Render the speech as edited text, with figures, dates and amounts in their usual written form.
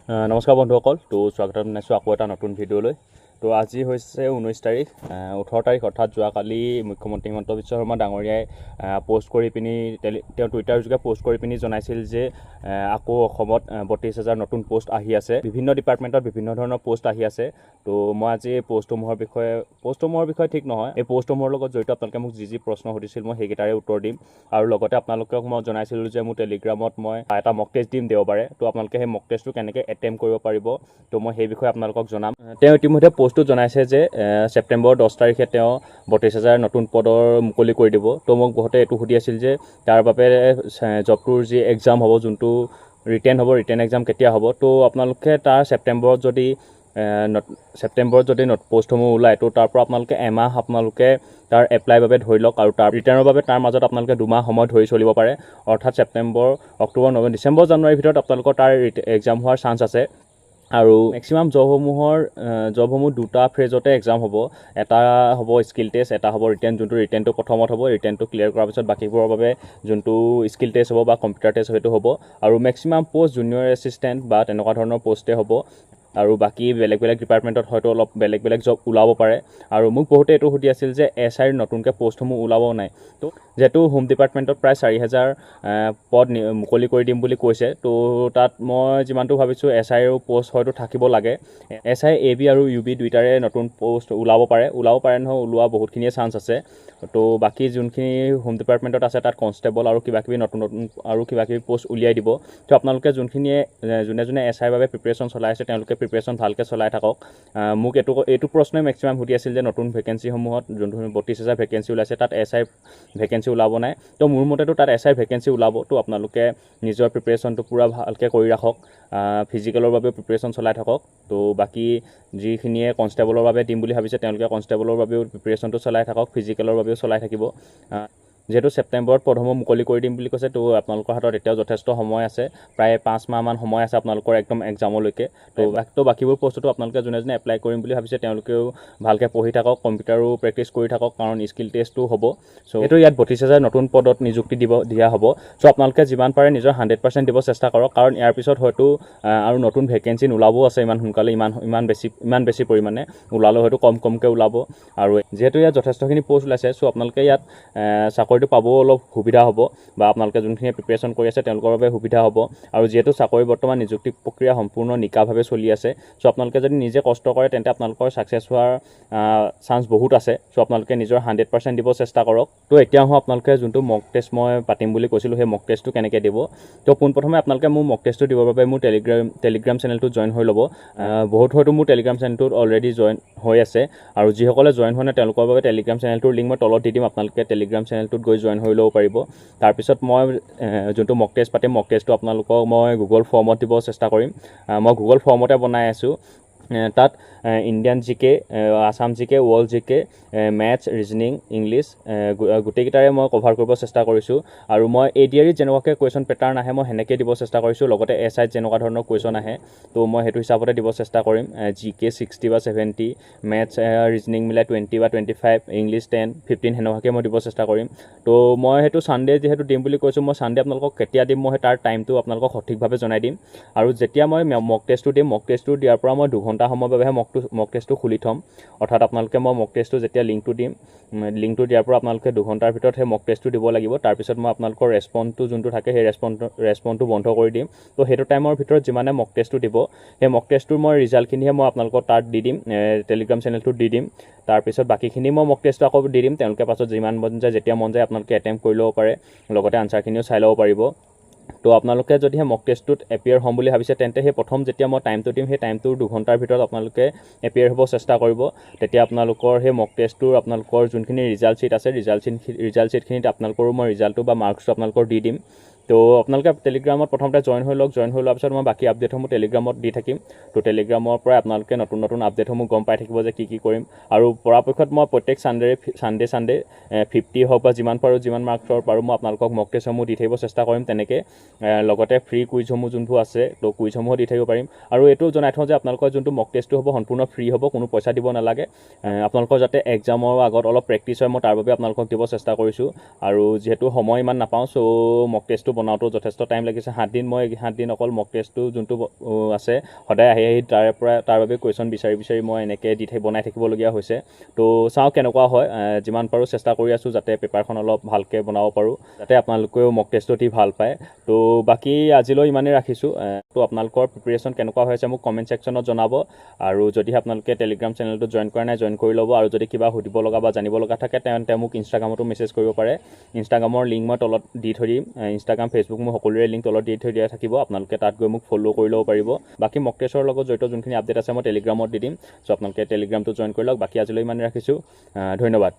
নমস্কাৰ বন্ধুসকল। তো স্বাগতম জনাইছোঁ আকৌ এটা নতুন ভিডিঅ'লৈ। তো আজি হৈছে 19 তাৰিখ, 18 তাৰিখ, অৰ্থাৎ যোৱাকালি মুখ্যমন্ত্ৰী হিমন্ত বিশ্ব শৰ্মা ডাঙৰীয়াই পষ্ট কৰি পিনি তেওঁ টুইটাৰ যোগে পষ্ট কৰি পিনি জনাইছিল যে আকৌ অসমত 32,000 নতুন পষ্ট আহি আছে। বিভিন্ন ডিপাৰ্টমেণ্টত বিভিন্ন ধৰণৰ পষ্ট আহি আছে। তো মই আজি এই পষ্টসমূহৰ বিষয়ে ঠিক নহয়, এই পষ্টসমূহৰ লগত জড়িত আপোনালোকে মোক যি যি প্ৰশ্ন সুধিছিল, মই সেইকেইটাৰে উত্তৰ দিম। আৰু লগতে আপোনালোকক মই জনাইছিলোঁ যে মোৰ টেলিগ্ৰামত মই এটা মক টেষ্ট দিম দেওবাৰে। তো আপোনালোকে সেই মক টেষ্টটো কেনেকৈ এটেম্প কৰিব পাৰিব, তো মই সেই বিষয়ে আপোনালোকক জনাম। তেওঁ ইতিমধ্যে পষ্টটোত জনাইছে যে ছেপ্টেম্বৰ 10 তাৰিখে তেওঁ 32,000 নতুন পদৰ মুকলি কৰি দিব। তো মোক বহুতে এইটো সুধি আছিল যে তাৰ বাবে জবটোৰ যি এক্সাম হ'ব, যোনটো ৰিটেন হ'ব, ৰিটেন এক্সাম কেতিয়া হ'ব? তো আপোনালোকে তাৰ ছেপ্টেম্বৰত যদি পষ্টসমূহ ওলায়, তো তাৰ পৰা আপোনালোকে এমাহ আপোনালোকে তাৰ এপ্লাইৰ বাবে ধৰি লওক আৰু তাৰ ৰিটাৰ্ণৰ বাবে তাৰ মাজত আপোনালোকে 2 মাহ সময় ধৰি চলিব পাৰে। অৰ্থাৎ ছেপ্টেম্বৰ, অক্টোবৰ, নৱেম্বৰ, ডিচেম্বৰ, জানুৱাৰীৰ ভিতৰত আপোনালোকৰ তাৰ এক্সাম হোৱাৰ চান্স আছে। আৰু মেক্সিমাম জবসমূহ দুটা ফেজতে এক্সাম হ'ব। এটা হ'ব স্কিল টেষ্ট, এটা হ'ব ৰিটেন। যোনটো ৰিটেনটো প্ৰথমত হ'ব, ৰিটেনটো ক্লিয়াৰ কৰাৰ পিছত বাকীবোৰৰ বাবে যোনটো স্কিল টেষ্ট হ'ব বা কম্পিউটাৰ টেষ্ট, সেইটো হ'ব। আৰু মেক্সিমাম পষ্ট জুনিয়ৰ এছিষ্টেণ্ট বা তেনেকুৱা ধৰণৰ পষ্টেই হ'ব আৰু বাকী বেলেগ বেলেগ ডিপাৰ্টমেণ্টত হয়তো অলপ বেলেগ বেলেগ জব ওলাব পাৰে। আৰু মোক বহুতে এইটো সুধি আছিল যে এছ আইৰ নতুনকৈ পষ্টসমূহ ওলাব নাই? তো যিহেতু হোম ডিপাৰ্টমেণ্টত প্ৰায় 4000 পদ মুকলি কৰি দিম বুলি কৈছে, তো তাত মই যিমানটো ভাবিছোঁ, এছ আইৰো পষ্ট হয়তো থাকিব লাগে। এছ I A B আৰু ইউ বি দুইটাৰে নতুন পষ্ট ওলাব পাৰে, ওলাব পাৰে নহয়, ওলোৱা বহুতখিনিয়ে চান্স আছে। তো বাকী যোনখিনি হোম ডিপাৰ্টমেণ্টত আছে, তাত কনষ্টেবল আৰু কিবা কিবি নতুন নতুন আৰু কিবা কিবি পষ্ট উলিয়াই দিব। তো আপোনালোকে যোনে যোনে এছ আইৰ বাবে প্ৰিপেৰেশ্যন চলাই আছে, তেওঁলোকে প্ৰিপেৰেশ্যন ভালকৈ চলাই থাকক। মোক এইটো প্ৰশ্নই মেক্সিমাম সুধি আছিল যে নতুন ভেকেঞ্চিসমূহত যোনটো 32,000 ভেকেঞ্চি ওলাইছে, তাত এছ আইৰ ভেকেঞ্চি ওলাব নাই? তো মোৰ মতেতো তাত এছ আইৰ ভেকেঞ্চি ওলাব। তো আপোনালোকে নিজৰ প্ৰিপেৰেশ্যনটো পূৰা ভালকৈ কৰি ৰাখক, ফিজিকেলৰ বাবেও প্ৰিপেৰেশ্যন চলাই থাকক। তো বাকী যিখিনিয়ে কনষ্টেবলৰ বাবে দিম বুলি ভাবিছে, তেওঁলোকে কনষ্টেবলৰ বাবেও প্ৰিপেৰেশ্যনটো চলাই থাকক, ফিজিকেলৰ বাবেও চলাই থাকিব। যিহেতু ছেপ্টেম্বৰত পদসমূহ মুকলি কৰি দিম বুলি কৈছে, তো আপোনালোকৰ হাতত এতিয়াও যথেষ্ট সময় আছে। প্ৰায় 5 মাহমান সময় আছে আপোনালোকৰ একদম এক্সামলৈকে। তো বাকীবোৰ পষ্টতো আপোনালোকে যোনে যোনে এপ্লাই কৰিম বুলি ভাবিছে, তেওঁলোকেও ভালকৈ পঢ়ি থাকক, কম্পিউটাৰো প্ৰেক্টিছ কৰি থাকক, কাৰণ স্কিল টেষ্টো হ'ব। চ' এইটো ইয়াত 32,000 নতুন পদত নিযুক্তি দিয়া হ'ব। চ' আপোনালোকে যিমান পাৰে নিজৰ 100% দিব চেষ্টা কৰক, কাৰণ ইয়াৰ পিছত হয়তো আৰু নতুন ভেকেঞ্চি নোলাবও আছে ইমান সোনকালে, ইমান ইমান বেছি পৰিমাণে। ওলালেও হয়তো কম কমকৈ ওলাব। আৰু যিহেতু ইয়াত যথেষ্টখিনি পষ্ট ওলাইছে, চ' আপোনালোকে ইয়াত চাকৰিটো পাবও অলপ সুবিধা হ'ব বা আপোনালোকে যোনখিনি প্ৰিপেৰেশ্যন কৰি আছে, তেওঁলোকৰ বাবে সুবিধা হ'ব। আৰু যিহেতু চাকৰি বৰ্তমান নিযুক্তি প্ৰক্ৰিয়া সম্পূৰ্ণ নিকাভাৱে চলি আছে, চ' আপোনালোকে যদি নিজে কষ্ট কৰে, তেন্তে আপোনালোকৰ ছাকচেছ হোৱাৰ চান্স বহুত আছে। চ' আপোনালোকে নিজৰ 100% দিব চেষ্টা কৰক। তো এতিয়া আহোঁ আপোনালোকে যোনটো মক টেষ্ট মই পাতিম বুলি কৈছিলোঁ, সেই মক টেষ্টটো কেনেকৈ দিব। তো পোনপ্ৰথমে আপোনালোকে মোৰ মক টেষ্টটো দিবৰ বাবে মোৰ টেলিগ্ৰাম চেনেলটোত জইন হৈ ল'ব। বহুত হয়তো মোৰ টেলিগ্ৰাম চেনেলটোত অলৰেডি জইন হৈ আছে আৰু যিসকলে জইন হোৱা নাই, তেওঁলোকৰ বাবে টেলিগ্ৰাম চেনেলটোৰ লিংক মই তলত দি দিম। আপোনালোকে টেলিগ্ৰাম চেনেলটোত গৈ জইন হৈ ল'ব পাৰিব। তাৰপিছত মই যোনটো মক টেষ্ট পাতিম, মক টেষ্টটো আপোনালোকক মই গুগল ফৰ্মত দিব চেষ্টা কৰিম। মই গুগল ফৰ্মতে বনাই আছোঁ। তাত Indian GK, Assam GK, world GK, maths, reasoning, English গোটেইকেইটাৰে মই কভাৰ কৰিব চেষ্টা কৰিছোঁ। আৰু মই এ ডি আৰ ইত যেনেকুৱাকৈ কুৱেশ্যন পেটাৰ্ণ আহে, মই সেনেকৈ দিব চেষ্টা কৰিছোঁ। লগতে এছ আইত যেনেকুৱা ধৰণৰ কুৱেশ্যন আহে, তো মই সেইটো হিচাপতে দিব চেষ্টা কৰিম। জি কে 60 বা 70, মেথছ ৰিজনিং মিলাই 20 বা 25, ইংলিছ 10 15, সেনেকুৱাকৈ মই দিব চেষ্টা কৰিম। তো মই সেইটো ছানডে যিহেতু দিম বুলি কৈছোঁ, মই ছানডে আপোনালোকক কেতিয়া দিম, মই তাৰ টাইমটো আপোনালোকক সঠিকভাৱে জনাই দিম। আৰু যেতিয়া মই মক টেষ্টটো দিম, মক টেষ্টটো দিয়াৰ পৰা মই 2 ঘণ্টা সময়ৰ বাবেহে মক টেষ্টটো খুলি থ'ম। অৰ্থাৎ আপোনালোকে মই মক টেষ্টটো যেতিয়া লিংকটো দিম, লিংকটো দিয়াৰ পৰা আপোনালোকে 2 ঘণ্টাৰ ভিতৰত সেই মক টেষ্টটো দিব লাগিব। তাৰপিছত মই আপোনালোকৰ ৰেচপণ্ডটো যোনটো থাকে, সেই ৰেচপণ্ডটো বন্ধ কৰি দিম। তো সেইটো টাইমৰ ভিতৰত যিমানে মক টেষ্টটো দিব, সেই মক টেষ্টটোৰ মই ৰিজাল্টখিনিহে মই আপোনালোকৰ তাত দি দিম, টেলিগ্ৰাম চেনেলটোত দি দিম। তাৰপিছত বাকীখিনি মই মক টেষ্টটো আকৌ দি দিম। তেওঁলোকে পাছত যিমান মন যায়, যেতিয়া মন যায়, আপোনালোকে এটেম্প কৰি ল'ব পাৰে, লগতে আনচাৰখিনিও চাই ল'ব পাৰিব। তো আপোনালোকে যদিহে মক টেষ্টটোত এপিয়াৰ হ'ম বুলি ভাবিছে, তেন্তে সেই প্ৰথম যেতিয়া মই টাইমটো দিম, সেই টাইমটোৰ 2 ঘণ্টাৰ ভিতৰত আপোনালোকে এপিয়াৰ হ'ব চেষ্টা কৰিব। তেতিয়া আপোনালোকৰ সেই মক টেষ্টটোৰ আপোনালোকৰ যোনখিনি ৰিজাল্ট শ্বীট আছে, ৰিজাল্ট শ্বীটখিনিত আপোনালোকৰো মই ৰিজাল্টটো বা মাৰ্কছটো আপোনালোকৰ দি দিম। তো আপোনালোকে টেলিগ্ৰামত প্ৰথমতে জইন হৈ লওক। জইন হৈ লোৱাৰ পিছত মই বাকী আপডেটসমূহ টেলিগ্ৰামত দি থাকিম। তো টেলিগ্ৰামৰ পৰাই আপোনালোকে নতুন নতুন আপডেটসমূহ গম পাই থাকিব যে কি কি কৰিম। আৰু পৰাপক্ষত মই প্ৰত্যেক ছানডে ছানডে 50 হওক বা যিমান পাৰোঁ, যিমান মাৰ্কছৰ পাৰোঁ, মই আপোনালোকক মক টেষ্টসমূহ দি থাকিব চেষ্টা কৰিম তেনেকৈ। লগতে ফ্ৰী কুইজসমূহ যোনবোৰ আছে, তো কুইজসমূহো দি থাকিব পাৰিম। আৰু এইটো জনাই থওঁ যে আপোনালোকৰ যোনটো মক টেষ্টটো হ'ব, সম্পূৰ্ণ ফ্ৰী হ'ব, কোনো পইচা দিব নালাগে। আপোনালোকৰ যাতে এক্সামৰ আগত অলপ প্ৰেক্টিছ হয়, মই তাৰ বাবে আপোনালোকক দিব চেষ্টা কৰিছোঁ। আৰু যিহেতু সময় ইমান নাপাওঁ, চ' মক টেষ্টটো বনাওঁতেও যথেষ্ট টাইম লাগিছে। 7 দিন, মই 7 দিন অকল মক টেষ্টটো যোনটো আছে, সদায় আহি আহি তাৰে পৰা তাৰ বাবে কুৱেশ্যন বিচাৰি বিচাৰি মই এনেকৈ দি থাকি বনাই থাকিবলগীয়া হৈছে। তো চাওঁ কেনেকুৱা হয়। যিমান পাৰোঁ চেষ্টা কৰি আছোঁ যাতে পেপাৰখন অলপ ভালকৈ বনাব পাৰোঁ, যাতে আপোনালোকেও মক টেষ্টটো অতি ভাল পায়। তো বাকী আজিলৈ ইমানেই ৰাখিছোঁ। তো আপোনালোকৰ প্ৰিপেৰেশ্যন কেনেকুৱা হৈছে মোক কমেণ্ট ছেকশ্যনত জনাব আৰু যদিহে আপোনালোকে টেলিগ্ৰাম চেনেলটো জইন কৰা নাই, জইন কৰি ল'ব। আৰু যদি কিবা সুধিব লগা বা জানিব লগা থাকে, তেন্তে মোক ইনষ্টাগ্ৰামতো মেছেজ কৰিব পাৰে। ইনষ্টাগ্ৰামৰ লিংক মই তলত দি থৈ দিম। ইনষ্টাগ্ৰাম, ফেচবুক, মোৰ সকলোৰে লিংক তলত দি থৈ দিয়া থাকিব। আপোনালোকে তাত গৈ মোক ফ'ল' কৰি ল'ব পাৰিব। বাকী মক টেষ্টৰ লগত জড়িত যোনখিনি আপডেট আছে, মই টেলিগ্ৰামত দি দিম। চ' আপোনালোকে টেলিগ্ৰামটো জইন কৰি লওক। বাকী আজিলৈ ইমানে ৰাখিছোঁ, ধন্যবাদ।